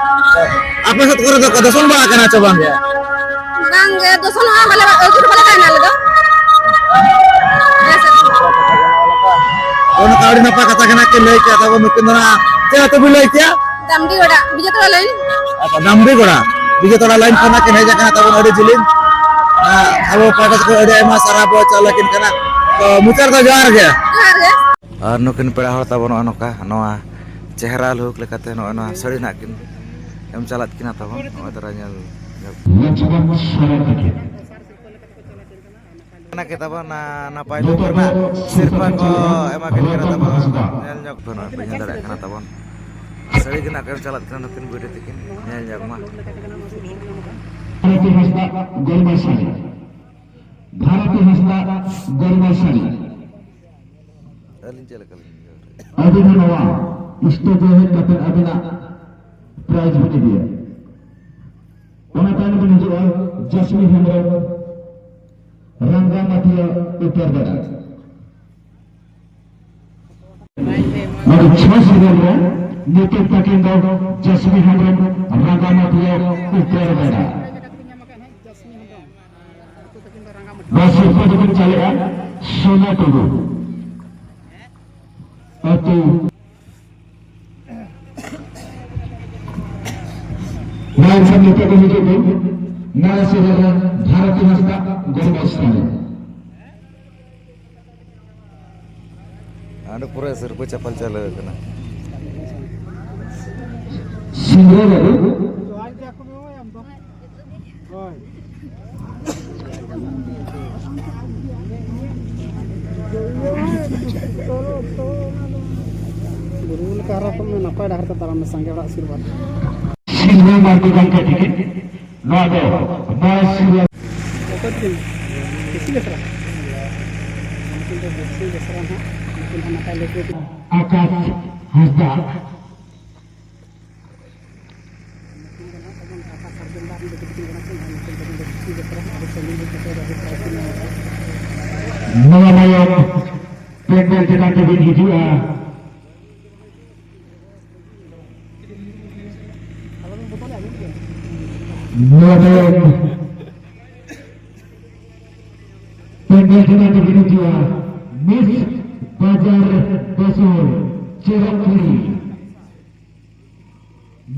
ᱟᱯᱮ ᱥᱮᱫ ᱠᱚᱨᱮ ᱫᱚ ᱠᱚ ᱫᱚᱥᱚᱱ ᱵᱟᱲᱟ ᱠᱟᱱᱟ ᱪᱮ ᱵᱟᱝ ᱜᱮ? ᱵᱟᱝ ᱜᱮ, ᱫᱚᱥᱚᱱ ᱦᱚᱸ ᱵᱟᱞᱮ, ᱟᱹᱛᱩ ᱨᱮ ᱵᱟᱞᱮ ᱛᱟᱦᱮᱱᱟ ᱟᱞᱮ ᱫᱚ᱾ ᱦᱮᱸ ᱥᱮ᱾ ᱚᱱᱟ ᱠᱚ ᱟᱹᱰᱤ ᱱᱟᱯᱟᱭ ᱠᱟᱛᱷᱟ ᱠᱟᱱᱟ ᱠᱤᱱ ᱞᱟᱹᱭ ᱠᱮᱜᱼᱟ᱾ ᱛᱟᱵᱚᱱ ᱱᱩᱠᱤᱱ ᱫᱚ ᱱᱟᱜ ᱪᱮᱫ ᱟᱹᱛᱩ ᱵᱤᱱ ᱞᱟᱹᱭ ᱠᱮᱜᱼᱟ? ᱫᱟᱢᱰᱤ ᱜᱚᱰᱟ, ᱵᱤᱡᱮᱛᱟᱲᱟ ᱞᱟᱭᱤᱱ᱾ ᱟᱪᱪᱷᱟ, ᱫᱟᱢᱰᱤ ᱜᱚᱲᱟ, ᱵᱤᱡᱮᱛᱟᱲᱟ ᱞᱟᱭᱤᱱ ᱠᱷᱚᱱᱟᱜ ᱠᱤᱱ ᱦᱮᱡ ᱟᱠᱟᱱᱟ ᱛᱟᱵᱚᱱ ᱟᱹᱰᱤ ᱡᱤᱞᱤᱧ᱾ ᱟᱨ ᱟᱵᱚ ᱯᱟᱦᱴᱟ ᱥᱮᱫ ᱠᱷᱚᱱ ᱟᱹᱰᱤ ᱟᱭᱢᱟ ᱥᱟᱨᱦᱟᱣ ᱵᱚ ᱪᱟᱞ ᱟᱹᱠᱤᱱ ᱠᱟᱱᱟ᱾ ᱛᱚ ᱢᱩᱪᱟᱹᱫ ᱨᱮᱫᱚ ᱡᱚᱦᱟᱨ ᱜᱮ᱾ ᱡᱚᱦᱟᱨ ᱜᱮ᱾ ᱟᱨ ᱱᱩᱠᱤᱱ ᱯᱮᱲᱟ ᱦᱚᱲ ᱛᱟᱵᱚᱱ ᱱᱚᱜᱼᱚ ᱱᱚᱝᱠᱟ ᱱᱚᱣᱟ ᱪᱮᱦᱨᱟ ᱞᱩᱠ ᱞᱮᱠᱟᱛᱮ ᱱᱚᱜᱼᱚᱭ ᱱᱚᱣᱟ ᱥᱟᱹᱲᱤ ᱱᱟᱜ ᱠᱤᱱ ᱮᱢ ᱪᱟᱞᱟᱜ ᱠᱤᱱᱟ ᱛᱟᱵᱚᱱ᱾ ᱱᱚᱜᱼᱚᱭ ᱛᱟᱨᱟ ᱧᱮᱞ, ᱧᱮᱞ᱾ ᱢᱚᱪᱵᱚᱱ ᱥᱚᱨᱮ ᱛᱟᱹᱠᱤᱱ᱾ ᱠᱟᱱᱟ ᱠᱤ ᱛᱟᱵᱚᱱ, ᱱᱟ-, ᱱᱟᱯᱟᱭ ᱱᱤᱛᱚᱜ ᱞᱩᱠ ᱨᱮᱱᱟᱜ ᱫᱚ ᱥᱤᱨᱯᱟᱹ ᱠᱚ ᱥᱚᱨᱠᱟᱨ ᱮᱢᱟ ᱠᱤᱱ ᱠᱟᱱᱟ ᱨᱟᱡᱽ ᱛᱟᱵᱚᱱ᱾ ᱦᱟᱸᱥᱫᱟ᱾ ᱧᱮᱞ ᱧᱚᱜ ᱯᱮ ᱱᱚᱜᱼᱚᱭ ᱯᱮ ᱧᱮᱞ ᱫᱟᱲᱮᱭᱟᱜ ᱠᱟᱱᱟ ᱛᱟᱵᱚᱱ᱾ ᱥᱟᱹᱲᱤ ᱜᱮ ᱱᱟᱜ ᱠᱚ ᱮᱢ ᱪᱟᱞᱟᱜ ᱠᱟᱱᱟ ᱱᱩᱠᱤᱱ ᱵᱩᱰᱷᱤ ᱛᱟᱹᱠᱤᱱ᱾ ᱧᱮᱞ ᱧᱚᱜ ᱢᱟ᱾ ᱵᱷᱟᱨᱚᱛᱤ ᱦᱟᱸᱥᱫᱟ ᱜᱚᱨᱢᱟ ᱥᱟᱹᱲᱤ᱾ ᱵᱷᱟᱨᱚᱛᱤ ᱦᱟᱸᱥᱫᱟ ᱜᱚᱨᱢᱟ ᱥᱟᱹᱲᱤ᱾ ᱟᱹᱞᱤᱧ ᱪᱮᱫ ᱞᱮᱠᱟ ᱞᱤᱧ ᱵᱩᱡᱷᱟᱹᱣ ᱠᱮᱫᱟ? ᱟᱹᱵᱤᱱ ᱦᱚᱸ ᱱᱚᱣᱟ stage ᱨᱮ ᱦᱮᱡ ᱠᱟᱛᱮ ᱟᱹᱵᱤᱱᱟᱜ prize ᱵᱤᱱ ᱤᱫᱤᱭᱟ᱾ ᱚᱱᱟ ᱛᱟᱭᱱᱚᱢ ᱵᱤᱱ ᱦᱤᱡᱩᱜᱼᱟ ᱡᱟᱥᱢᱤ ᱦᱮᱢᱵᱨᱚᱢ, ᱨᱟᱝᱜᱟᱢᱟᱴᱤᱭᱟᱹ, ᱩᱛᱛᱚᱨ ᱵᱮᱲᱟ᱾ ᱱᱚᱰᱮ ᱪᱷᱚ serial ᱨᱮ ᱧᱩᱛᱩᱢ ᱛᱟᱹᱠᱤᱱ ᱫᱚ ᱡᱟᱥᱢᱤ ᱦᱮᱢᱵᱨᱚᱢ, ᱨᱟᱝᱜᱟᱢᱟᱴᱤᱭᱟᱹ, ᱩᱛᱛᱚᱨ ᱵᱮᱲᱟ᱾ ᱱᱚᱣᱟ ᱥᱤᱨᱯᱟᱹ ᱫᱚᱠᱤᱱ ᱪᱟᱞᱮᱜᱼᱟ ᱥᱳᱱᱟ ᱴᱩᱰᱩ᱾ ᱟᱹᱛᱩ ᱢᱟᱲᱟᱝ ᱥᱮᱫ ᱱᱤᱛᱚᱜ ᱫᱚ ᱦᱤᱡᱩᱜ ᱵᱤᱱ, ᱱᱟᱭᱟ ᱥᱚᱦᱚᱨ ᱨᱮᱱ ᱵᱷᱟᱨᱚᱛᱤ ᱦᱟᱸᱥᱫᱟ ᱜᱚᱲᱵᱚᱥᱛᱷᱟᱱ ᱨᱮ᱾ ᱦᱟᱸᱰᱮ ᱯᱩᱨᱟᱹ ᱥᱤᱨᱯᱟᱹ ᱪᱟᱯᱟᱞ ᱪᱟᱹᱞᱩ ᱟᱠᱟᱱᱟ᱾ ᱥᱤᱝᱨᱟᱹᱭ ᱵᱟᱹᱵᱩ᱾ ᱜᱩᱨᱩ ᱞᱮᱠᱟ ᱦᱟᱨᱟ ᱠᱚᱜ ᱢᱮ, ᱱᱟᱯᱟᱭ ᱰᱟᱦᱟᱨ ᱛᱮ ᱛᱟᱲᱟᱢ ᱢᱮ, ᱥᱟᱸᱜᱮ ᱦᱚᱲᱟᱜ ᱟᱥᱤᱨᱵᱟᱫᱽ᱾ ᱥᱤᱝᱨᱟᱹᱭ ᱢᱟᱨᱰᱤ ᱜᱚᱢᱠᱮ ᱛᱤᱠᱤᱱ ᱱᱚᱣᱟ ᱫᱚ ᱢᱚᱬᱮ ᱥᱤᱨᱭᱟᱹ᱾ ᱚᱠᱚᱭ ᱛᱤᱠᱤᱱ? ᱵᱮᱥᱤ ᱵᱮᱥᱨᱟ᱾ ᱱᱩᱠᱤᱱ ᱫᱚ ᱵᱮᱥᱤ ᱵᱮᱥᱨᱟ ᱱᱟᱦᱟᱜ᱾ ᱱᱩᱠᱤᱱ ᱦᱚᱸ ᱱᱟᱯᱟᱭ ᱞᱮᱠᱟ ᱠᱚ ᱟᱠᱟᱥ ᱦᱟᱸᱥᱫᱟ᱾ ᱱᱩᱠᱤᱱ ᱫᱚ ᱱᱟᱦᱟᱜ ᱛᱟᱵᱚᱱ ᱟᱠᱟᱥ ᱥᱟᱨᱡᱚᱢ ᱫᱟᱜ ᱨᱮᱱ ᱫᱚ ᱛᱤᱠᱤᱱ ᱠᱟᱱᱟ ᱠᱤᱱ᱾ ᱟᱨ ᱱᱩᱠᱤᱱ ᱫᱚ ᱵᱮᱥᱤ ᱵᱮᱥᱨᱟ, ᱟᱹᱰᱤ ᱥᱟᱺᱜᱤᱧ ᱨᱮ ᱡᱚᱛᱚ ᱡᱟᱭᱜᱟ ᱠᱷᱚᱱ ᱠᱚ ᱧᱟᱢᱚᱜᱼᱟ᱾ ᱱᱚᱣᱟ ᱛᱟᱭᱚᱢ ᱯᱮᱱᱰᱮᱞ ᱪᱮᱛᱟᱱ ᱛᱮᱵᱤᱱ ᱦᱤᱡᱩᱜᱼᱟ᱾ ᱱᱚᱰᱮ ᱯᱮᱱᱰᱮᱞ ᱴᱷᱮᱱ ᱟᱹᱰᱤ ᱵᱤᱱᱤᱡᱚᱜᱼᱟ, ᱢᱤᱥ ᱵᱟᱡᱟᱨ ᱵᱮᱥᱚᱱ ᱪᱮᱨᱚᱠ ᱠᱩᱲᱤ,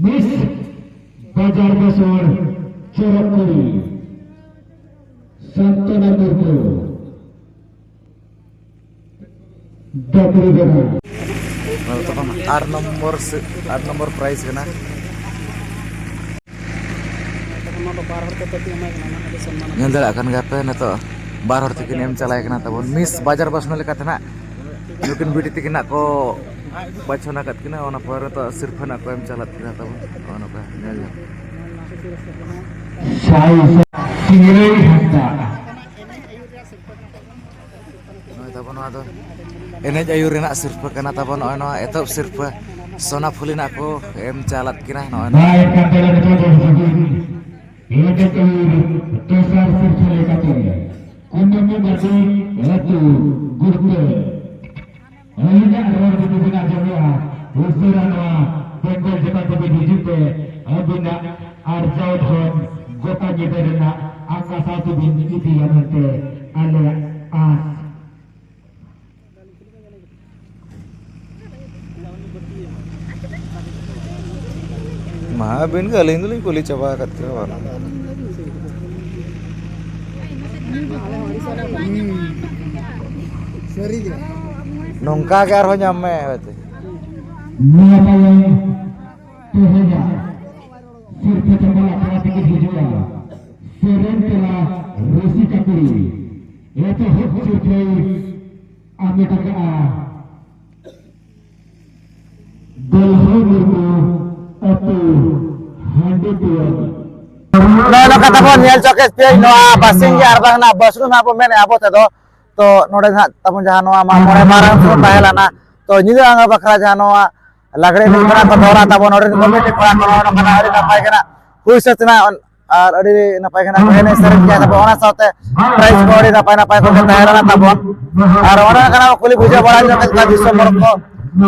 ᱢᱤᱥ ᱵᱟᱡᱟᱨ ᱵᱮᱥᱚᱱ ᱪᱮᱨᱚᱠ ᱠᱩᱲᱤ, ᱥᱟᱱᱛᱚᱱᱟ ᱢᱩᱨᱢᱩ᱾ ᱰᱟᱹᱵᱽᱨᱤ ᱵᱮᱱᱟᱣ᱾ ᱱᱚᱣᱟ ᱫᱚ ᱛᱚᱠᱷᱚᱱ ᱟᱴ ᱱᱚᱢᱵᱚᱨ ᱥᱮ, ᱟᱴ ᱱᱚᱢᱵᱚᱨ prize ᱠᱟᱱᱟ᱾ ᱛᱚᱠᱷᱚᱱ ᱱᱚᱣᱟ ᱫᱚ ᱵᱟᱨ ᱦᱚᱲ ᱛᱮ ᱯᱟᱹᱴᱤ ᱮᱢᱟᱭ ᱠᱟᱱᱟ, ᱚᱱᱟ ᱟᱹᱰᱤ ᱥᱚᱱᱢᱟᱱ ᱧᱮᱞ ᱫᱟᱲᱮᱭᱟᱜ ᱠᱟᱱ ᱜᱮᱭᱟ ᱯᱮ, ᱱᱤᱛᱚᱜ ᱵᱟᱨ ᱦᱚᱲ ᱛᱮᱠᱤᱱ ᱮᱢ ᱪᱟᱞᱟᱣ ᱠᱟᱱᱟ ᱛᱟᱵᱚᱱ᱾ ᱢᱤᱥ ᱵᱟᱡᱟᱨ ᱵᱟᱥᱱᱟ ᱞᱮᱠᱟᱛᱮ ᱱᱟᱜ ᱱᱩᱠᱤᱱ ᱵᱤᱴᱤ ᱛᱟᱹᱠᱤᱱ ᱱᱟᱜ ᱠᱚ ᱵᱟᱪᱷᱚᱱ ᱟᱠᱟᱫ ᱠᱤᱱᱟ, ᱚᱱᱟ ᱯᱚᱨᱮ ᱱᱤᱛᱚᱜ ᱥᱤᱨᱯᱷᱟᱹ ᱱᱟᱜ ᱠᱚ ᱮᱢ ᱪᱟᱞᱟᱜ ᱠᱟᱱᱟ ᱛᱟᱵᱚᱱ᱾ ᱱᱚᱜᱼᱚ ᱱᱚᱝᱠᱟ ᱧᱮᱞ ᱧᱟᱢ᱾ ᱥᱟᱭ ᱥᱟᱭ ᱥᱤᱝᱨᱟᱹᱭ ᱦᱟᱸᱥᱫᱟ᱾ ᱱᱚᱜᱼᱚᱭ ᱛᱟᱵᱚᱱ ᱱᱚᱣᱟ ᱫᱚ ᱮᱱᱮᱡ ᱟᱹᱭᱩᱨ ᱨᱮᱱᱟᱜ ᱥᱤᱨᱯᱟᱹ ᱠᱟᱱᱟ ᱛᱟᱵᱚᱱ ᱱᱚᱜᱼᱚᱭ ᱱᱚᱣᱟ ᱮᱛᱚᱦᱚᱵ ᱥᱤᱨᱯᱟᱹ ᱥᱳᱱᱟ ᱯᱷᱩᱞᱤ ᱱᱟᱜ ᱠᱚ ᱮᱢ ᱪᱟᱞᱟᱫ ᱠᱤᱱᱟ ᱱᱚᱜᱼᱚᱭ ᱱᱚᱣᱟ᱾ ᱢᱟ ᱮᱱᱠᱷᱟᱱ ᱛᱟᱦᱚᱞᱮ ᱱᱤᱛᱚᱜ ᱫᱚ ᱥᱟᱹᱜᱩᱱ ᱮᱱᱮᱡ ᱟᱹᱭᱩᱨ ᱫᱚᱥᱟᱨ ᱥᱤᱨᱯᱟᱹ ᱞᱮᱠᱟᱛᱮ ᱠᱩᱱᱟᱹᱢᱤ ᱢᱟᱹᱡᱷᱤ ᱟᱹᱛᱩ ᱜᱩᱲᱠᱟᱹ᱾ ᱟᱹᱞᱤᱧᱟᱜ ᱨᱚᱲ ᱡᱩᱫᱤ ᱵᱤᱱ ᱟᱸᱡᱚᱢᱮᱜᱼᱟ, ᱩᱥᱟᱹᱨᱟ ᱱᱚᱣᱟ ᱵᱮᱝᱜᱚᱞ ᱡᱟᱠᱟᱛ ᱛᱮᱵᱤᱱ ᱦᱤᱡᱩᱜ ᱛᱮ ᱟᱹᱵᱤᱱᱟᱜ ᱟᱨᱡᱟᱣ ᱫᱷᱚᱱ ᱜᱚᱴᱟ ᱧᱤᱫᱟᱹ ᱨᱮᱱᱟᱜ ᱟᱸᱜᱟ ᱥᱟᱶ ᱛᱮᱵᱤᱱ ᱤᱫᱤᱭᱟ ᱢᱮᱱᱛᱮ ᱟᱞᱮᱭᱟᱜ ᱟᱸᱥ᱾ ᱢᱟ ᱟᱹᱵᱤᱱ ᱜᱮ, ᱟᱹᱞᱤᱧ ᱫᱚᱞᱤᱧ ᱠᱩᱞᱤ ᱪᱟᱵᱟ ᱟᱠᱟᱫ ᱠᱤᱱᱟ ᱵᱟᱱᱟ᱾ ᱱᱚᱝᱠᱟ ᱜᱮ ᱟᱨᱦᱚᱸ ᱧᱟᱢ ᱢᱮ ᱦᱚᱭᱛᱳ᱾ ᱱᱤᱭᱟᱹ ᱛᱟᱭᱚᱢ ᱛᱮᱦᱮᱧᱟᱜ ᱥᱤᱨᱯᱟᱹ ᱪᱟᱯᱟᱞ ᱟᱠᱷᱲᱟ ᱛᱮᱠᱤᱱ ᱦᱤᱡᱩᱜᱼᱟ ᱥᱮᱨᱮᱧ ᱛᱮᱞᱟ ᱨᱩᱥᱤᱠᱟ ᱠᱩᱲᱤ᱾ ᱮᱛᱚᱦᱚᱵ ᱥᱤᱨᱯᱟᱹᱭ ᱟᱢᱮᱴ ᱟᱠᱟᱫᱼᱟ ᱫᱚᱞᱦᱚ ᱢᱩᱨᱢᱩ, ᱟᱹᱛᱩ ᱦᱟᱺᱰᱤ ᱠᱩᱣᱟᱹᱨ᱾ ᱱᱚᱜᱼᱚᱭ ᱱᱚᱝᱠᱟ ᱛᱟᱵᱚᱱ ᱧᱮᱞ ᱪᱚ ᱠᱮᱫ ᱯᱮᱭᱟᱧ ᱱᱚᱣᱟ ᱵᱟᱥᱤᱝ ᱜᱮ ᱟᱨ ᱵᱟᱝ ᱱᱟᱜ ᱵᱟᱹᱥᱲᱩ ᱱᱟᱜ ᱵᱚ ᱢᱮᱱᱮᱫᱼᱟ ᱟᱵᱚ ᱛᱮᱫᱚ᱾ ᱛᱚ ᱱᱚᱰᱮ ᱱᱟᱜ ᱛᱟᱵᱚᱱ ᱡᱟᱦᱟᱸ ᱱᱚᱣᱟ ᱢᱟᱜ ᱢᱚᱬᱮ ᱢᱟᱨᱟᱝ ᱥᱚᱵᱷᱟ ᱛᱟᱦᱮᱸ ᱞᱮᱱᱟ, ᱛᱚ ᱧᱤᱫᱟᱹ ᱟᱸᱜᱟ ᱵᱟᱠᱷᱨᱟ ᱡᱟᱦᱟᱸ ᱱᱚᱣᱟ ᱞᱟᱜᱽᱲᱮ ᱮᱱᱮᱡ ᱠᱟᱱᱟ ᱠᱚ ᱫᱚᱦᱚ ᱞᱮᱫ ᱛᱟᱵᱚᱱ, ᱱᱚᱰᱮ ᱨᱮᱱ ᱠᱚᱢᱤᱴᱤ ᱠᱚᱲᱟ ᱠᱚ ᱱᱚᱜᱼᱚᱭ ᱱᱚᱝᱠᱟᱱᱟᱜ ᱟᱹᱰᱤ ᱱᱟᱯᱟᱭ ᱜᱮ ᱱᱟᱜ ᱦᱩᱭ ᱥᱟᱹᱛ ᱮᱱᱟ᱾ ᱟᱨ ᱟᱹᱰᱤ ᱱᱟᱯᱟᱭ ᱜᱮ ᱱᱟᱜ ᱠᱚ ᱮᱱᱮᱡ ᱥᱮᱨᱮᱧ ᱠᱮᱫᱟ ᱛᱟᱵᱚᱱ, ᱚᱱᱟ ᱥᱟᱶᱛᱮ ᱯᱨᱟᱭᱤᱡᱽ ᱠᱚ ᱟᱹᱰᱤ ᱱᱟᱯᱟᱭ ᱱᱟᱯᱟᱭ ᱠᱚᱜᱮ ᱛᱟᱦᱮᱸ ᱞᱮᱱᱟ ᱛᱟᱵᱚᱱ᱾ ᱟᱨ ᱚᱱᱟ ᱠᱟᱱᱟ ᱠᱩᱞᱤ ᱵᱩᱡᱷᱟᱹᱣ ᱵᱟᱲᱟ ᱧᱚᱜ ᱠᱮᱫ ᱠᱚᱣᱟ ᱫᱤᱥᱚᱢ ᱦᱚᱲ ᱠᱚ,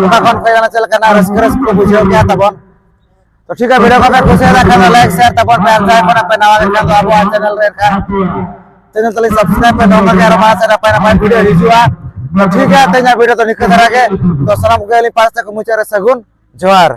ᱚᱠᱟ ᱠᱷᱚᱱ ᱠᱚ ᱦᱮᱡ ᱞᱮᱱᱟ, ᱪᱮᱫ ᱞᱮᱠᱟᱱᱟᱜ ᱨᱟᱹᱥᱠᱟᱹ ᱨᱟᱹᱥᱠᱟᱹ ᱠᱚ ᱵᱩᱡᱷᱟᱹᱣ ᱠᱮᱫᱟ ᱛᱟᱵᱚᱱ᱾ ᱛᱚ ᱴᱷᱤᱠ ᱜᱮᱭᱟ, ᱵᱷᱤᱰᱤᱭᱳ ᱠᱚ ᱯᱮ ᱠᱩᱥᱤᱭᱟᱫᱟ ᱠᱷᱟᱱ ᱫᱚ ᱞᱟᱭᱤᱠ ᱥᱮᱭᱟᱨ ᱛᱟᱵᱚᱱ ᱯᱮ, ᱟᱨ ᱡᱟᱦᱟᱸᱭ ᱠᱚ ᱱᱟᱜ ᱯᱮ ᱱᱟᱣᱟ ᱜᱮ ᱠᱷᱟᱱ ᱫᱚ ᱟᱵᱚᱣᱟᱜ ᱪᱮᱱᱮᱞ ᱨᱮ ᱮᱱᱠᱷᱟᱱ ᱪᱮᱱᱮᱞ ᱛᱟᱞᱤᱧ ᱥᱟᱵᱥᱠᱨᱟᱭᱤᱵ ᱯᱮ, ᱱᱚᱝᱠᱟ ᱜᱮ ᱟᱨᱚ ᱢᱟᱲᱟᱝ ᱥᱮᱫ ᱱᱟᱯᱟᱭ ᱱᱟᱯᱟᱭ ᱵᱷᱤᱰᱤᱭᱳ ᱦᱤᱡᱩᱜᱼᱟ᱾ ᱛᱚ ᱴᱷᱤᱠ ᱜᱮᱭᱟ, ᱛᱮᱦᱮᱧᱟᱜ ᱵᱷᱤᱰᱤᱭᱳ ᱫᱚ ᱱᱤᱝᱠᱟᱹ ᱫᱷᱟᱨᱟ ᱜᱮ᱾ ᱛᱚ ᱥᱟᱱᱟᱢ ᱠᱚᱜᱮ ᱟᱹᱞᱤᱧ ᱯᱟᱦᱴᱟ ᱥᱮᱫ ᱠᱷᱚᱱ ᱢᱩᱪᱟᱹᱫ ᱨᱮ ᱥᱟᱹᱜᱩᱱ ᱡᱚᱦᱟᱨ᱾